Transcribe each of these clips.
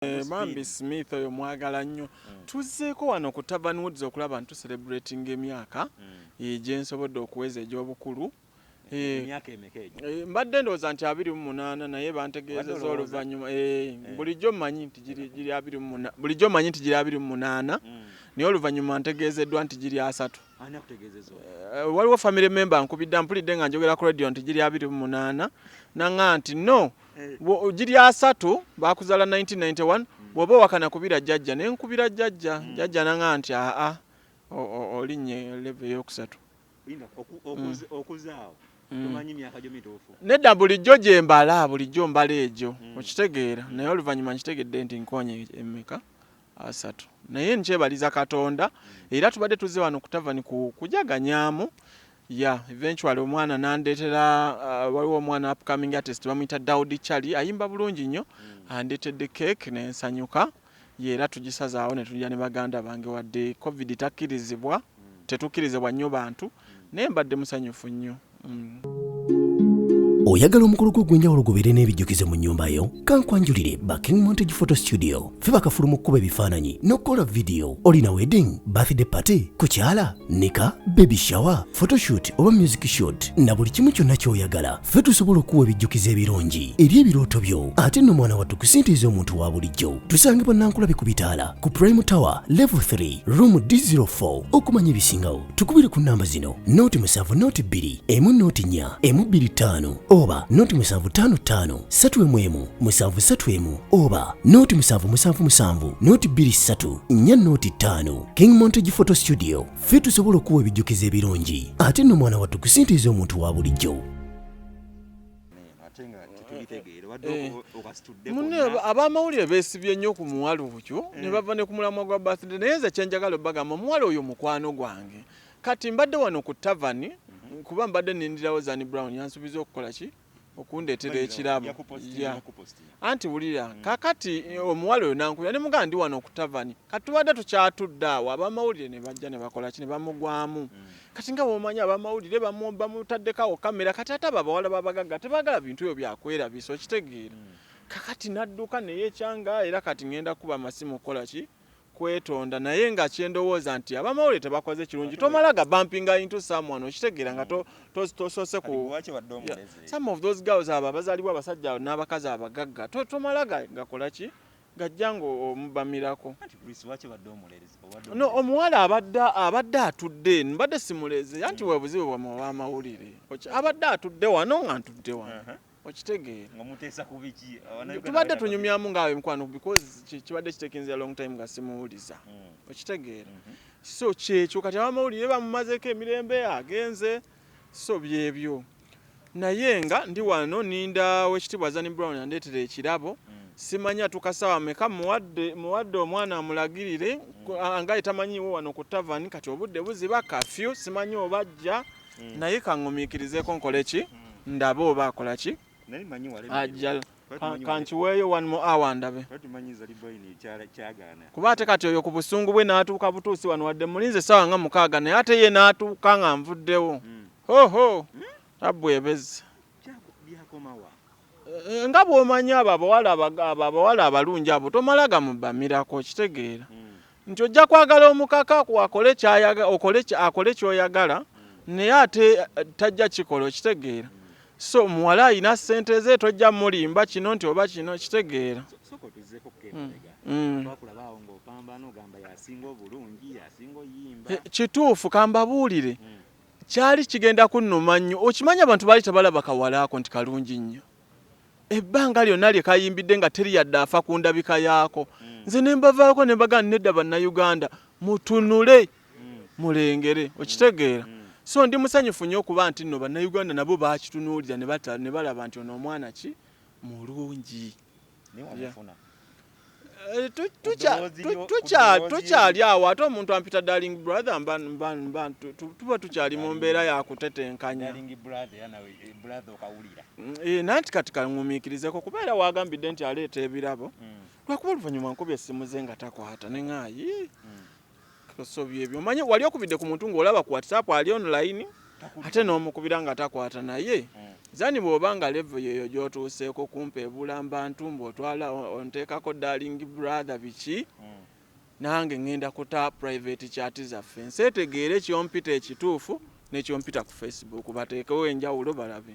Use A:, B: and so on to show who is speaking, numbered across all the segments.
A: Bambi Smith oyo mwagala nnyo. Tuzzeeko wano ku Tavern Woods okulaba nti tucelebrating emyaka gye nsobodde okuweza egy'obukulu.
B: Emyaka emeka egyo?
A: Mbadde ndowooza nti 28, naye bantegeezezza
B: Obadde olowooza?
A: oluvannyuma. Bulijjo mmanyi nti giri 28, bulijjo mmanyi nti giri 28, naye oluvannyuma ntegeezeddwa nti giri 30.
B: Ani akutegeezezza oyo?
A: Waliwo family member nkubidde, mpulidde nga njogera ku radio nti giri 28, naŋŋa nti no, giri 30, bakuzaala 1991. Bw'oba owakana kubira jjajja, naye nkubira jjajja, jjajja naŋŋa nti aa, olinnye level eyokusatu.
B: Linda, okuzaawo tomanyi myaka gyo mituufu?
A: Nedda, bulijjo gye mbala, bulijjo mbala egyo, okitegeera? Naye oluvannyuma nkitegedde nti nkonye emmeka? 30. Naye nkyebaliza Katonda. Era tubadde tuzze wano ku tavani kujaganyaamu. Ya, eventually omwana nandeetera, waliwo omwana upcoming artist bamuyita Daudi Chali, ayimba bulungi nnyo, andeetedde cake nensanyuka. Ye era tugisazaawo ne tulya ne baganda bange, wadde COVID takkirizibwa, tetukkirizibwa nnyo bantu, naye mbadde musanyufu nnyo.
C: Oyagala omukolo gwo ogw'enjawulo gubeere n'ebijjukizo mu nnyumba yo? Kankwanjulire ba King Montage Photo Studio. Ffe bakafulu mu kkuba ebifaananyi n'okukola vidiyo. Olina wedding, birthday party, kukyala, nika, baby shower, photoshoot oba music shoot, na buli kimu kyonna ky'oyagala, ffe tusobola okuwa ebijjukizo ebirungi eri ebirooto byo. Ate nno mwana wattu, ku ssente ez'omuntu wa bulijjo. Tusangibwa Nankulabi ku bitaala ku Prime Tower, level 3, room D04. Okumanya ebisingawo, tukubire ku namba zino: 070 2 1 04 125, oba 0755 31 731, oba 0777 023 405. King Montage Photo Studio, ffe tusobola okuwa ebijjukizo ebirungi, ate nno mwana wattu, ku ssente ez'omuntu wa bulijjo.
B: Ate nga tetubitegeere wadde okasitudde
A: Munne
B: konna.
A: Abamawulire beesibye nnyo ku muwala oyo ne bava ne ku mulamwa gwa birthday, naye nze kyenjagala obbagamba, omuwala oyo mukwano gwange. Kati mbadde wano ku tavani kuba mbadde nindirawo Zani Brown, yansuubiza okukola ki? Okundeetera ekirabo.
B: Yakupositinga n'okupositinga.
A: Anti wulira, kakati omuwala oyo nankubira ne mugamba ndi wano ku tavani. Kati tubadde tukyatudde awo, abamawulire ne bajja ne bakola ki? Ne bamugwamu. Kati nga bwomanyi, abamawulire bamutaddeko awo kamera. Kati ate abo abawala babagagga tebaagala bintu ebyo byakwerabisa, okitegeera? Kakati nadduka neyekyanga, era kati ngenda kuba amasimu kukola ki? Kwetonda. Naye nga kyendowooza nti abamawulire tebakoze kirungi. Tomala ga bumpinga into someone, okitegeera, nga tosoose
B: Kati
A: ku
B: lwaki wadde omulezi?
A: Some of those girls abo abazaalibwa abasajja n'abakazi abagagga, tomala gakola ki? Gajja nga omubamirako.
B: Anti Chris, lwaki wadde omulezi? Obadde
A: No,
B: omulezi.
A: Omuwala abadde atudde, mbadde simuleze, anti we buzibu bwamwe obw'amawulire. Abadde atudde wano nga ntudde wano, okitegeera?
B: Nga muteesa ku biki?
A: Tubadde tunyumyamu ngaawe mukwano, because kibadde kitekinze a long time nga simuwuliza, okitegeera? So kyekyo, kati abamawulire bamumazeeko emirembe, agenze. So byebyo, naye nga ndi wano ninda wekitiibwa Zani Brown andeetera ekirabo. Simanya tukasaawa meka. Muwadde omwana amulagirire, nga ye tamanyiiwo wano ku tavani. Kati obudde buziba, kafyu, simanyi oba ajja, naye kaŋŋumiikirizeeko nkole ki? Ndabe oba akola ki?
B: Nali manyi wale.
A: Ajja. Kankiweeyo one more hour ndabe.
B: Tumanyi Zali Boyini kyagaana.
A: Kuba ate kati oyo ku busungu bwe n'atuuka butuusi wano, wadde mulinze essaawa nga 6, naye ate ye n'atuuka nga nvuddewo. Hoho, tabbu ebeze.
B: Byakomawa?
A: Nga bw'omanyi, abo abawala abalungi abo tomala gamubamirako, okitegeera nti ojja kwagala omukaka akole akole ky'oyagala, naye ate tajja kikola, okitegeera? So omuwala alina ssente ze, tojja mulimba kino nti oba kino, kitegeera?
B: Sooka otuzeeko kukemabega. Twakulaba awo ng'opambana, ogamba yasinga obulungi, yasinga oyimba.
A: Kituufu, kambabuulire, kyali kigenda kunnuma nnyo. Okimanyi abantu baali tebalaba kawala ako nti kalungi nnyo, ebbanga lyonna lye kayimbidde nga teri yadde afa ku ndabika yaako. Nze ne mbavaako ne mbagaa, nedda Bannayuganda, mutunule, mulengere, okitegeera? So ndi musanyufu nnyo okuba nti nno Bannayuganda nabo bakitunuulira ne balaba nti ono omwana ki mulungi.
B: Naye wamufuna?
A: Tukyali awo. Ate omuntu ampita darling brother, mba tuba tukyali mu mbeera yakutetenkanya.
B: Darling brother, era nawe brother okawulira.
A: Nanti kati kaŋŋumiikirizeko, kubeera wagambidde nti aleeta ebirabo, lwakuba oluvannyuma nkubye essimu ze nga takwata, neŋaayi. So byebyo, omanyi wali okubidde ku muntu ng'olaba ku WhatsApp ali online, ate n'omukubira nga takwata, naye Zani bw'oba nga level yeeyo gy'otuuseeko kumpa ebulamba ntumba otwala onteekako darling brother biki, nange ŋŋenda kuta private chat zaffe nsi etegeere kyompita ekituufu nekyompita ku Facebook, bateekewo enjawulo balabe.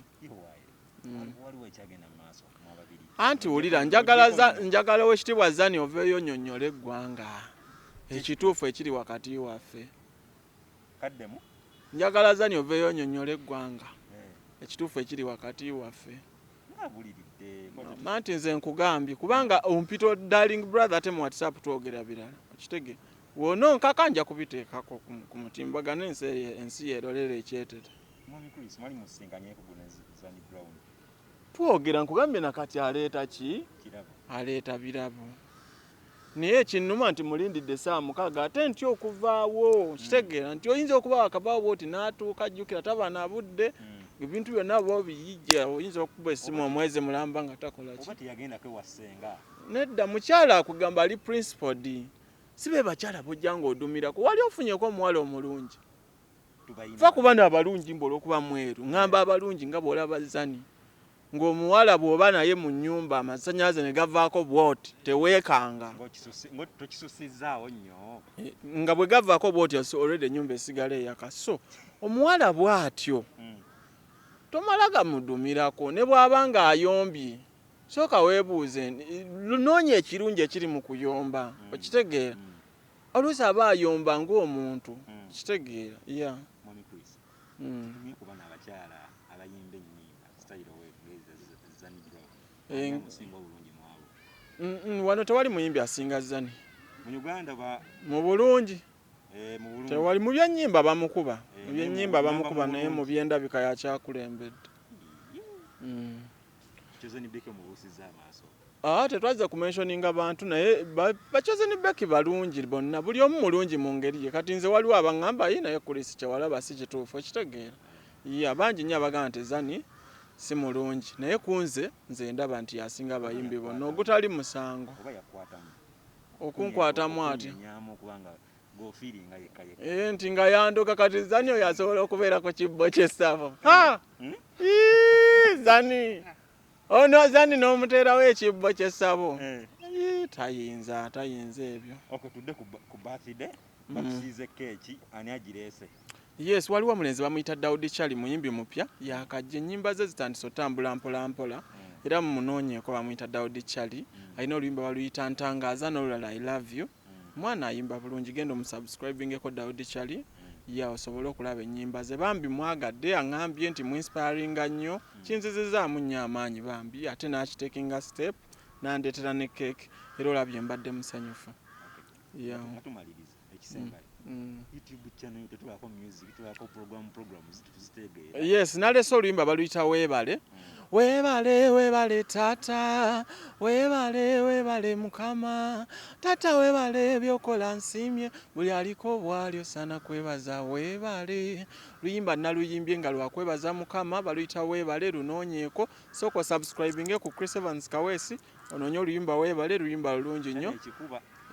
B: Waliwo ekyagenda mu maaso mwababiri.
A: Anti wulira, njagala owekitiibwa Zani oveeyo nnyonnyola eggwanga ekituufu ekiri wakati waffe.
B: Kaddemu.
A: Njagala Zani oveeyo nnyonnyola eggwanga ekituufu ekiri wakati waffe.
B: Ngaabuliridde.
A: Anti nze nkugambye kubanga ompita darling brother ate mu WhatsApp twogera birala, okitege wona onkaka nja kubiteekako ku mutimbagano ensi yerolera ekyetere.
B: Mwami Chris, mwali musinkanyeko guno Zani Brown?
A: Twogera, nkugambye nakati aleeta ki?
B: Kirabo.
A: Aleeta birabo. Naye ekinnuma nti mulindidde ssaawa 6 ate nti okuvaawo, kitegeera nti oyinza okuba wakavaawo oti n'atuuka, jjukira taba na budde, ebintu byonna bw'obiyijja oyinza okukuba essimu omwezi mulamba nga takola ki.
B: Oba teyagendako ewa ssenga?
A: Nedda, mukyala akugamba ali principled. Si be bakyala b'ojja ng'odumirako. Wali ofunyeko omuwala omulungi? Fa ku bano abalungi mbu olw'okuba mweru. Ŋŋamba abalungi nga bw'olaba Zani. Ng'omuwala bw'oba naye mu nnyumba amasannyalaze ne gavaako bw'oti teweekanga.
B: Tokisusizaawo nnyo.
A: Nga bwe gavaako bw'oti already ennyumba esigala eyaka. So omuwala bw'atyo tomala gamudumirako ne bw'aba ng'ayombye. Sooka weebuuze, noonya ekirungi ekiri mu kuyomba, okitegeera. Oluusi aba ayomba ng'omuntu, okitegeera. Yeah.
B: Mwami Chris, tutumye ku bano abakyala abayimba ennyimba style Zani Brown. Omusinga obulungi mwabo.
A: Wano tewali muyimbi asinga Zani.
B: Mu Uganda ba
A: mu bulungi.
B: Mu bulungi.
A: Tewali mu byennyimba bamukuba. Mu byennyimba bamukuba naye mu byendabika yakyakulembedde.
B: Chosen Becky omubuusizza amaaso.
A: Tetwazze ku mentioninga bantu naye ba Chosen Becky balungi bonna, buli omu mulungi mu ngeri ye. Kati nze waliwo abaŋŋamba ye naye Chris kyewalaba si kituufu, okitegeera. Ye abangi nnyo abagamba nti Zani si mulungi naye ku nze nze ndaba nti yasinga abayimbi bonna ogutali musango.
B: Oba yakwatamu.
A: Okunkwatamu atya?
B: Gofiiringa yekka yekka.
A: Nti nga yandoga kati Zani oyo asobola okubeera ku kibbo ky'essabo. Ha! Zani! Ono Zani n'omuteerawo ekibbo ky'essabo. Tayinza ebyo.
B: Okay, tudde ku birthday. Bakusiize keeki, ani agireese?
A: Yes, waliwo omulenzi bamuyita Daudi Charlie, muyimbi mupya, yakajja ennyimba ze zitandise otambula mpola mpola. Era mumunoonyeeko, bamuyita Daudi Charlie. Alina oluyimba baluyita Ntangaaza n'olulala I love you. Mwana ayimba bulungi, genda omusubscribingeko Daudi Charlie. Ya osobole okulaba ennyimba ze. Bambi mwagadde, aŋŋambye nti muinspiringa nnyo. Kinzizizaamu nnyo amaanyi bambi, ate n'akitekinga step n'andeetera ne cake, era olabye mbadde musanyufu. Yeah.
B: Tumaliriza ekisembayo. YouTube channel tetulako music, tulako programs tuzitegeera.
A: Yes, nalese oluyimba baluyita Weebale. Weebale, weebale tata, weebale, weebale mukama, tata weebale byokola nsiimye, buli aliko bw'ali osaana kwebaza weebale. Luyimba naluyimbye nga lwakwebaza mukama, baluyita Weebale, lunoonyeeko. Sooka osubscribinge ku Chris Evans Kaweesi, onoonye oluyimba Weebale, luyimba lulungi nnyo.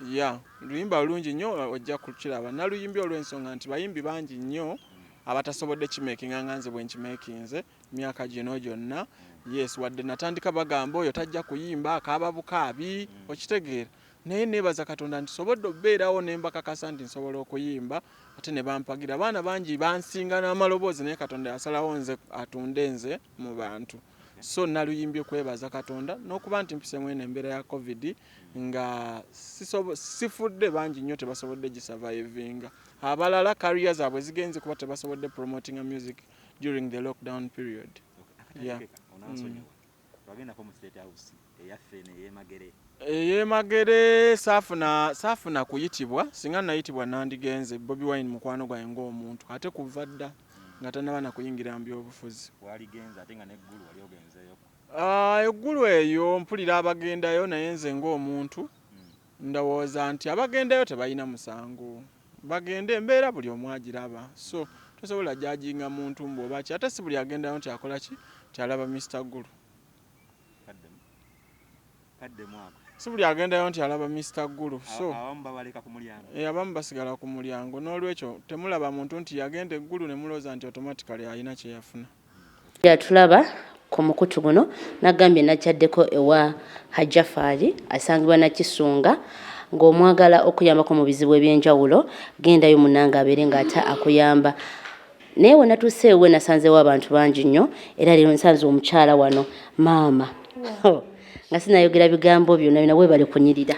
A: Yeah, luyimba lulungi nnyo ojja kukiraba. Naluyimbye olw'ensonga nti bayimbi bangi nnyo abatasobodde kimakinga nga nze bwe nkimakinze myaka gino gyonna. Yes, wadde natandika bagamba oyo tajja kuyimba akaaba bukaabi, okitegeera. Naye neebaza Katonda nti sobodde okubeerawo ne mbakakasa nti nsobola okuyimba ate ne bampagira. Abaana bangi bansinga n'amaloboozi naye Katonda yasalawo nze atunde nze mu bantu. So naluyimbye kwebaza Katonda n'okuba nti mpise mwene embeera ya COVID nga sifudde, bangi nnyo tebasobodde gisurvivinga. Abalala career zaabwe zigenze kuba tebasobodde promoting music during the lockdown period. Yeah.
B: Twagendako mu State House eyaffe ney'Emagere.
A: Ey'Emagere saafuna kuyitibwa, singa nayitibwa nandigenze. Bobi Wine mukwano gwange ng'omuntu ate kuva dda nga tannaba na kuyingira mu byobufuzi.
B: Waligenze ate nga n'eggulu wali ogenzeeyo?
A: Eggulu eyo mpulira abagendayo naye nze ng'omuntu ndowooza nti abagendayo tebalina musango. Bagende, embeera buli omu agiraba. So tosobola judginga muntu mbu oba ki, ate si buli agendayo nti akola ki, nti alaba Mr. Gulu.
B: Kaddemu ako.
A: Si buli agendayo nti alaba Mr. Gulu. So
B: abamu babaleka ku mulyango.
A: Abamu basigala ku mulyango. N'olwekyo temulaba muntu nti yagenda eggulu ne mulowooza nti automatically alina kye yafuna.
D: Yatulaba Ku mukutu guno nagambye nakyaddeko ewa Hajjafaali asangibwa Nakisunga ng'omwagala okuyambako mu bizibu eby'enjawulo gendayo munange abeere ng'ate akuyamba naye we natuuse ewuwe nasanzeewo abantu bangi nnyo era leero nsanze omukyala wano maama nga sinayogera bigambo byonna byonna weebale kunyirira.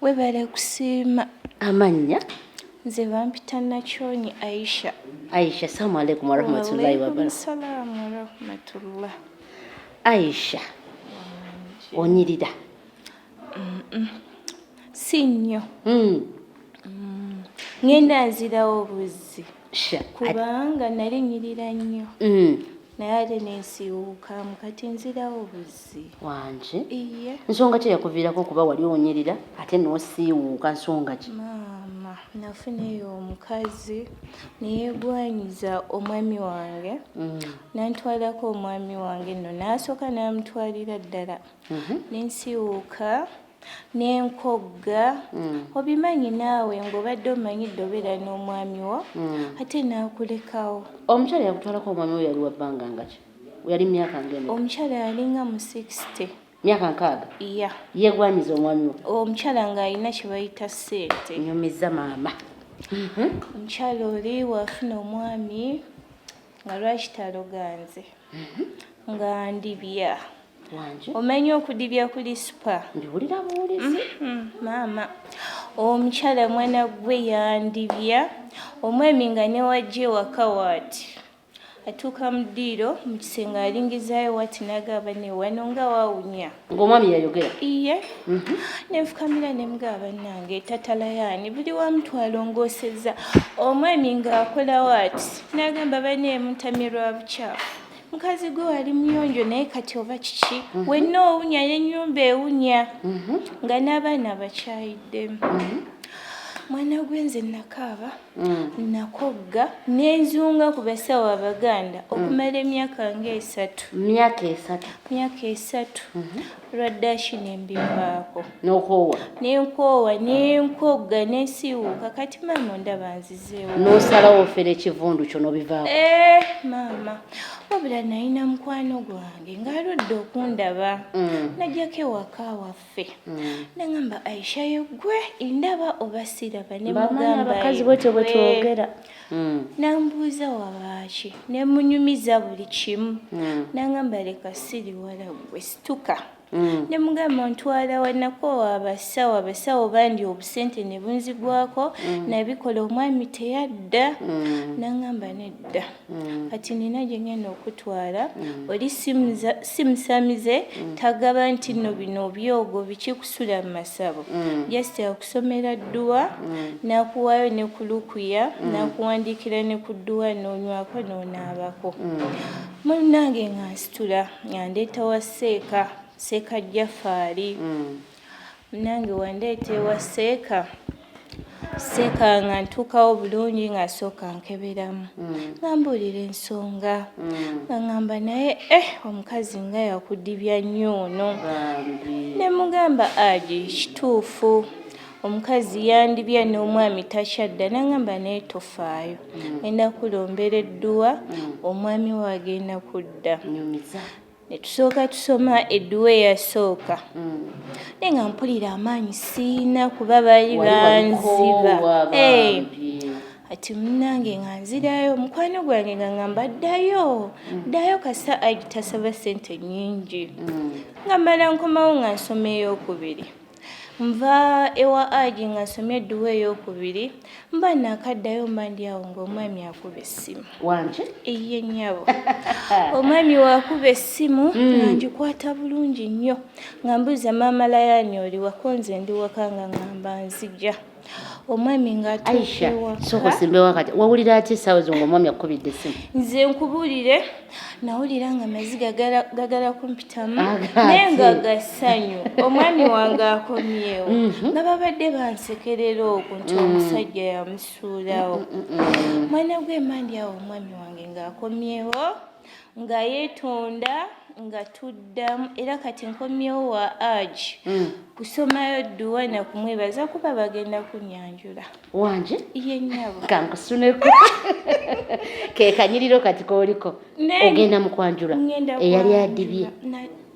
E: Webale kusiima.
D: Amannya?
E: Nze bampita Nakyonyi Aisha.
D: Aisha, assalamu alaikum warahmatullahi wabarakatuh.
E: Salaam warahmatullah.
D: Aisha, onyirira?
E: Si nnyo. Ngenda nzirawo buzzi. Kubanga nali nyirira nnyo. Naye ate nensiiwuukamu kati nzirawo buzzi.
D: Wanje.
E: Iye.
D: Nsonga ki eyakuviirako okuba wali onyirira ate n'osiiwuuka nsonga ki?
E: Maama, nafuna eyo omukazi ne yeegwanyiza omwami wange. N'antwalako omwami wange nno n'asooka n'amutwalira ddala. Ne nsiiwuuka ne nkogga. Obimanyi naawe ng'obadde omanyidde obeera n'omwami wo ate n'akulekawo.
D: Omukyala yakutwalako omwami wo yali wa bbanga nga ki? Yali myaka ng'emeka?
E: Omukyala yalinga mu 60.
D: Myaka 60?
E: Iya.
D: Yeegwanyiza omwami wo?
E: Omukyala ng'alina kye bayita ssente.
D: Nyumiza maama.
E: Omukyala oli wafuna omwami nga lwaki taloga nze? Nga ndibya.
D: Wanje.
E: Omanyi okudibya kuli supa?
D: Mbiwulira buwulizi.
E: Maama, omukyala mwana gwe yandibya, omwami nga ne wajja ewaka waati. Atuuka mu ddiiro mu kisenge alingizaayo waati n'agamba ne wano nga wawunya.
D: Ng'omwami yayogera?
E: Iye. Ne nfukamira ne mugamba bannange tatalayaani buli wamutwalongoosezza. Omwami ng'akola waati n'agamba banne muntamye lwa bukyafu. Mukazi gwe wali muyonjo naye kati oba kiki? Wenna owunya n'ennyumba ewunya. Nga n'abaana bakyayiddemu. Mwana gwe nze nakaaba, nakogga, nenzunga ku basawo Abaganda okumala emyaka ng'esatu.
D: Myaka esatu?
E: Myaka esatu. Lwaddaaki ne mbivaako.
D: N'okoowa?
E: Ne nkoowa, ne nkogga, ne nsiiwuuka kati maama ondaba nzizeewo.
D: N'osalawo ofera ekivundu kyo n'obivaako?
E: Maama, wabula nalina mukwano gwange ng'aludde okundaba. Najjako ewaka waffe. Nangamba Aisha yeggwe ndaba oba siraba ne
D: Bamanyi
E: mugamba
D: abakazi bwetyo bwe
E: yeggwe.
D: twogera.
E: Nambuuza wabaaki ne munyumiza buli kimu. Nangamba leka siri wala ggwe situka. Ne mugamba ntwala wa nakoowa abasawo, abasawo bandya obusente ne bunzigwako, nabikola omwami teyadda. Nangamba nedda. Kati nina gye ngenda okutwala, oli si musamize tagaba nti nno bino byogo biki kusula mu masabo. Just akusomera dduwa, n'akuwaayo ne ku lukuya, n'akuwandiikira ne ku dduwa n'onywako n'onaabako. Munnange nga nsitula nga ndeeta wa Seeka, Seeka Jafaali. Munnange wandeeta ewa Seeka, Seeka nga ntuukawo bulungi ng'asooka nkeberamu. Nga mbuulira ensonga. Nga ŋŋamba naye omukazi nga yakudibya nnyo ono. Ne mugamba agi kituufu. Omukazi yandibya n'omwami takyadda n'aŋŋamba naye tofaayo. Ngenda kulombera edduwa, omwami wo agenda kudda.
D: Nyumiza.
E: Ne tusooka tusoma edduwa eyasooka. Naye nga mpulira amaanyi siina kuba baali banziba. Ati munnange nga nzirayo mukwano gwange nga ŋŋamba ddayo, ddayo kasita agi tasaba ssente nnyingi. Nga mmala nkomawo nga nsoma eyookubiri. Nva ewa agi nga nsomye edduwa eyookubiri, mba naakaddayo mba ndi awo ng'omwami akuba essimu.
D: Wanje?
E: Iye nnyabo. Omwami w'akuba essimu nga ngikwata bulungi nnyo. Nga mbuuza maama Layani oli waka nze ndi waka nga ŋŋamba nzija. Omwami ng'atuuka
D: Aisha,
E: ewaka.
D: sooka osimbewo akati. Wawulira ki essaawa ezo ng'omwami akukubidde essimu?
E: Nze nkubuulire, nawulira nga amaziga gagala kumpitamu naye nga gassanyu. Omwami wange akomyewo. Nga babadde bansekerera okwo nti omusajja yamusuulawo. Mwana gwe mba ndi awo omwami wange ng'akomyewo nga yeetonda. Nga tuddamu era kati nkomyewo wa Haji kusomayo dduwa na kumwebaza kuba bagenda kunyanjula.
D: Wanje?
E: Ye nnyabo.
D: Kankusuneko ke kanyiriro kati kooliko. Ogenda mu kwanjula?
E: Ngenda
D: Eyali
E: kwanjula.
D: adibye?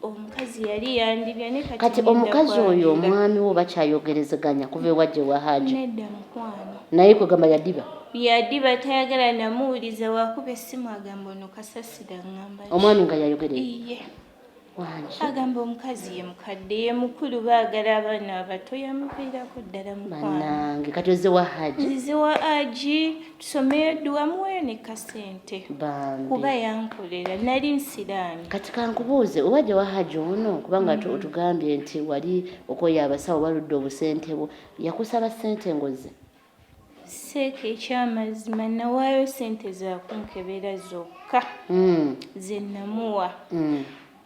E: Omukazi yali yandibye naye kati
D: Kati
E: ngenda
D: omukazi oyo
E: kwanjula.
D: omwami wo bakyayogerezeganya kuva ewajja ewa Haji?
E: Nedda mukwano.
D: Naye kwegamba yadiba?
E: Yadiba, tayagala namuwuliza, wakuba essimu agamba ono kasasira, ngamba ki?
D: Omwami nga yayogerera?
E: Iye.
D: Wangi?
E: Agamba omukazi ye mukadde, ye mukulu, baagala abaana abato, yamuviirako ddala mukwano.
D: Bannange, kati ozze wa Haji?
E: Nzize wa Haji tusomeyo dduwa, muweyo ne kasente
D: Bambi.
E: kuba yankolera, nali nsiraani.
D: Kati kankubuuze, owajja wa Haji ono kubanga otugambye nti wali okoye abasawo baludde obusente bwo, yakusaba ssente ngoze?
E: Seeka, ekyamazima nawaayo sente zakunkebera zokka ze namuwa.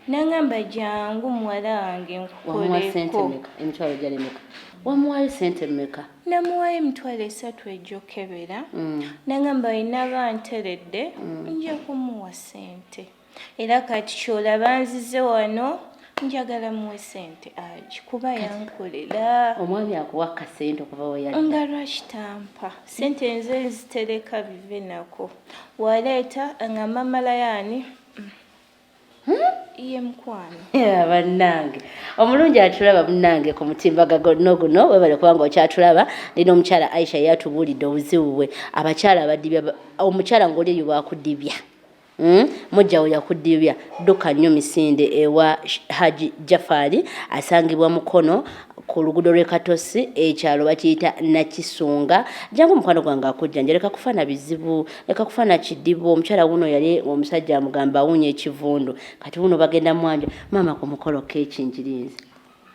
E: Nangamba jangu muwala wange
D: Wamuwa ssente
E: nkukoleko.
D: mmeka? Emitwalo gyali meka? Wamuwaayo ssente mmeka?
E: Namuwaayo 30,000 egyokebera. Nangamba wenaba nteredde nja kumuwa ssente, era kati kyolaba nzize wano njagala muwe ssente agi kuba yankolera.
D: Omwami akuwa kasente okuva we yadda?
E: Nga lwaki tampa sente? Nze nzitereka bive nako waleeta nga mamalayani ye mukwano.
D: Ya, bannange, omulungi atulaba munnange ku mutimbagano guno, webale kubanga okyatulaba. Nina omukyala Aisha, yatubuulidde obuzibu bwe, abakyala abadibya. Omukyala ng'oli eyo bakudibya, Mujjawo yakudibya, dduka nnyo misinde ewa Haji Jafari, asangibwa Mukono ku luguudo lw'e Katosi, ekyalo bakiyita Nakisunga. Jangu mukwano gwange akujjanja, leka kufaana bizibu, leka kufaana kidibo. Omukyala wuno yali omusajja amugamba awunya ekivundu, kati wuno bagenda mwanja. Maama, ku mukolo keeki ngirinze.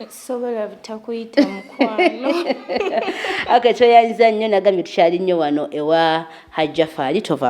E: Sobola butakuyita mukwano.
D: Okay, tweyanyiza nnyo. Nagambye tukyali nnyo wano ewa Hajji Jafari, tova.